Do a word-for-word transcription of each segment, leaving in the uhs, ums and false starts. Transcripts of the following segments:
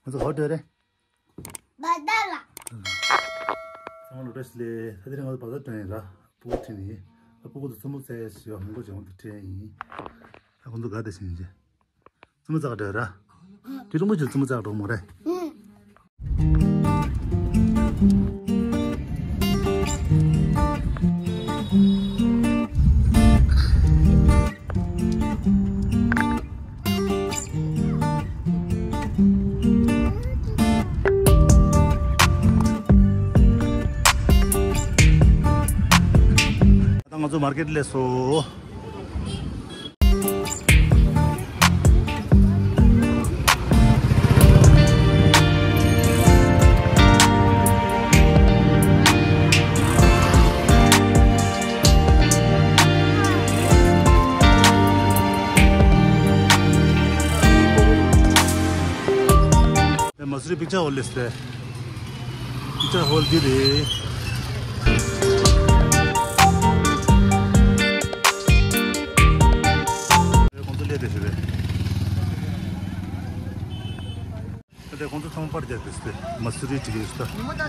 ང་ཚོ་ག་པར་འགྲོ་རེད། བ་ད་ལ། ཚང་མ་ལོ་བཀྲ་ཤིས་བདེ་ལེགས། ད་དེ་རིང་ང་ཚོ་བ་ད་འགྲོ་ཡིན་ར། སྤུ་གུ་ཁྲིད་ནས་ཡིན། ཨ་སྤུ་གུ་ཚོ་རྩེད་མོ་རྩེ་ཞེས་མང་པོ་ཅིག་འོང་དུ་ཁྲིད་ཡིན། ཨ་ཁོང་ཚོ་ག་དེ་ཕྱིན་རྗེས། རྩེད་མོ་རྩེ་ག་འགྲོ་ར། དེ་རིང་པོ་ཅིག་རྩེད་མོ་རྩེ་ག་འགྲོ་མོ་རེད། ད་ང་ཚོ་མར་ཀེཊ་སླེབས་སོང་། མ་སུ་རི་པིག་ཅར་ཧོལ་སླེབས་སོང་། པིག་ཅར་ཧོལ་འདི་རེད། ཁོང་ཚོ་སླེབས་བསྡད་ཤག་རེད། ད་ལྟ་ཁོང་ཚོ་ཚང་མ་པར་རྒྱག་དེ་སྟེ་མ་སུ་རི་བྲིས་ཡོད་ས། ད་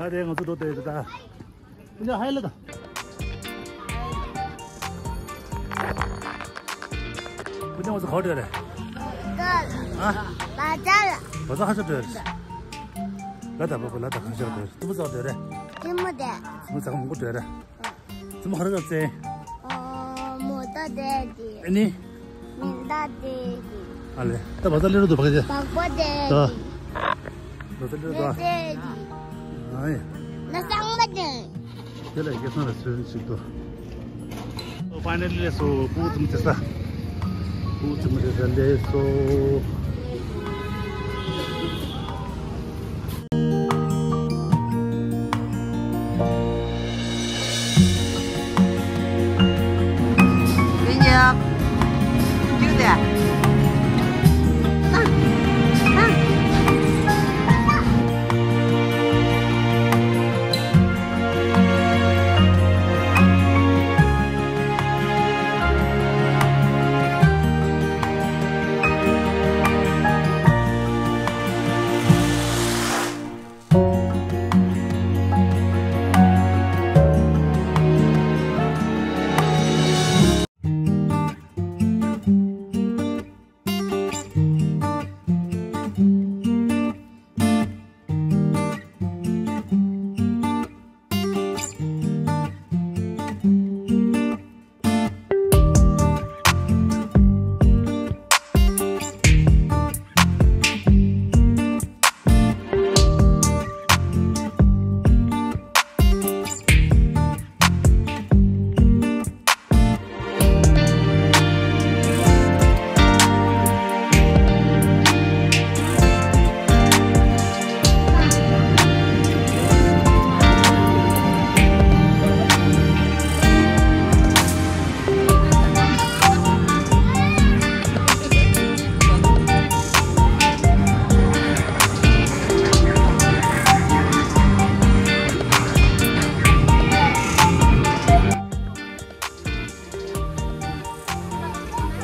ལྟ་ང་ཚོ་འགྲོ་བསྡད་ཡོད་ད། ཁོང་ཚོ་ཧའི་ལབ་དང་། ཁོང་ཚོ་ང་ཚོ་ག་པར་འགྲོ་རེད། ཨ། བ་ཛར་ལ། བ་ཛར་ཧ་ཅང་འགྲོ་རེད། ལ་དྭགས་པ་པོ་ལ་དྭགས་ཧ་ཅང་འགྲོ་རེད། རྩེད་མོ་རྩེ་ག་འགྲོ་རེད། རྩེད་མོ་དེ། རྩེད་མོ་རྩེ་ག་མང་པོ་འགྲོ་རེད། རྩེད་མོ་ག་རེ་རེད་རྩེ། ཨོ། མོ་ཊ་དེ་དེ། ཨ་ནི། མེ་མདའ་དེ་དེ། ཨ་ལེ། ད་བ་ད་ལེ་རུ་དུ་བ་ག་དེ། བ་ད་ལེ་རུ་དུ། ཨ་ཡ། ན་སང་མ་དེ། དེ་ལ་སྐལ་བཟང་ལ་གསོན་ཞིག་ཏུ། ཨོ་ཕའི་ནལ་ལི་སླེབས་སོང་། སྤུ་གུ་རྩེད་མོ་རྩེ་ས། སྤུ་གུ་རྩེད་མོ་རྩེ་ས་སླེབས་སོང་།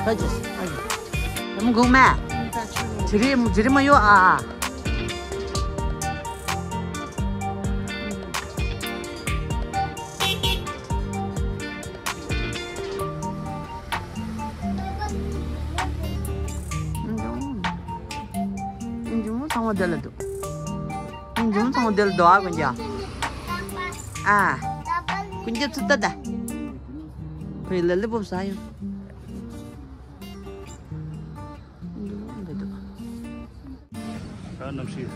ཨ་ཅེ། ཨ་ཅེ། ཨ་མ་གུང་མ། ཇི་རི་ཇི་རི་མ་ཡོ་ཨ། འཇུ་མོ་ཚང་མ་དེ་ལ་འདུག་འཇུ་མོ་ཚང་མ་དེ་ལ་འདུག་ཨ་ཀུན་ཀྱང་། ཨ། ཀུན་ཀྱང་ཚུར་ལྟ་ད། ཁོས་ལ་ལི་པོབ་ཟ་ཡོང་། འདི་འདུག་ད་གནམ་གཤིས།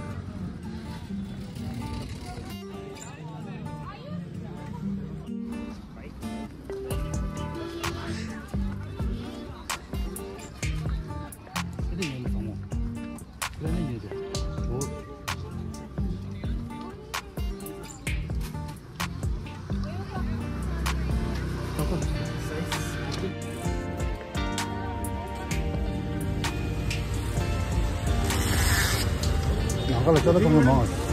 ནང་ཁ་ལ་ཅ་ལག་གང་མང་།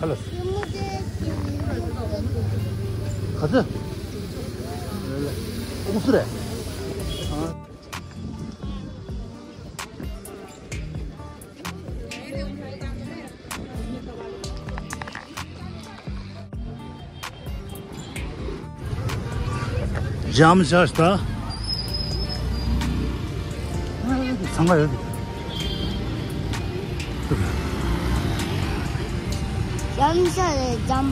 ག་ཚོད། ཨུ་སུ་རེད། འཇམ་ཤ་ཤ་ད། ཚང་མ་ཡོད། འཇམ་ཤ་རེད་འཇམ།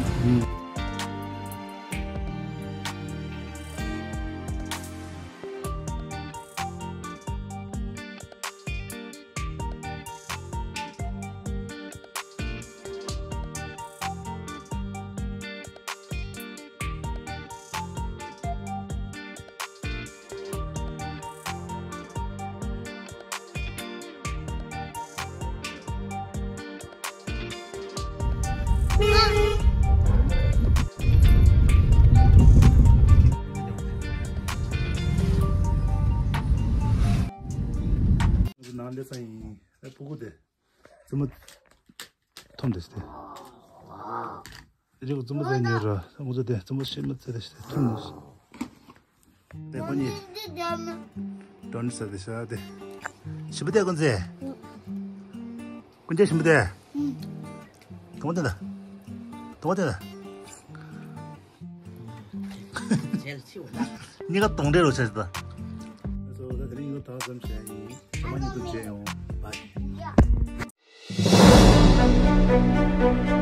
ནང་ལས་ས་ཡིན། ཨེ་ཕྲུ་གུ་དེ། བཙུན་མོ། ཐོམ་དེ་སྟེ། རིག་བཙུན་མོ་ཟེར་ཉོ་ར། ང་ཚོ་དེ་བཙུན་མོ་ཤེས་མི་ཚེ་དེ་སྟེ་ཐོམ་དེ། དེ་ཁོ་གཉིས། ཌོན་ཟེར་དེ་ཤ་དེ། ཞིམ་པོ་དེ་ཀུན་ཚེ། ཀུན་ཚེ་ཞིམ་པོ་དེ། དུང་དེ་ད། དུང་དེ་ད། གཉིས་ཀ་དུང་འདྲེ་རུ་ཆགས་ད། སོ་ད་དེ་རིང་ཡོད་ད་ཙམ་བྱས་ཡིན། ཞག་མ་གཉིས་ཙམ་བྱས་ཡོང་། བཱའི།